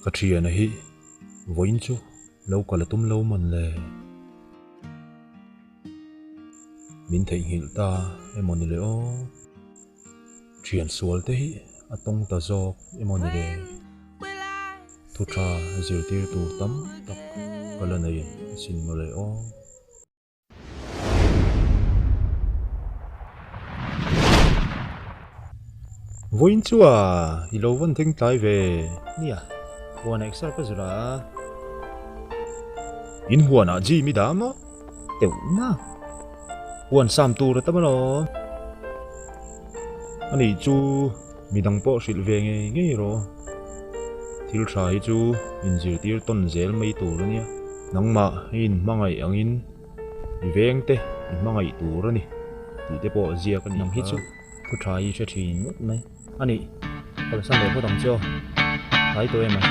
Ka thiana hi vawiin chu lo kal a tum lo man le. Min theihnghilh ta emaw ni le aw. Thian sual te hi a tawng ta zawk emaw ni le. Thu tha zirtir tur tam tak ka la nei asin maw le aw. Vawiin chu a i lo vawn theng tlai ve nia, huan exer ka zir a. In huanah gym i dah maw? Teuh na. Huan sam tur a tam alawm. Anih chu midang pawh hrilh ve ngei ngei rawh. Thil tha hi chu inzirtir tawn zel mai tur a nia. Nangmah i inhmangaih angin i veng te i hmangaih tur a ni tih te pawh ziak a ni. Nang hi chu thu tha hi hre thin ngawt mai. A nih, kalsan leh phawt ang che aw. Tlai tawh em ai.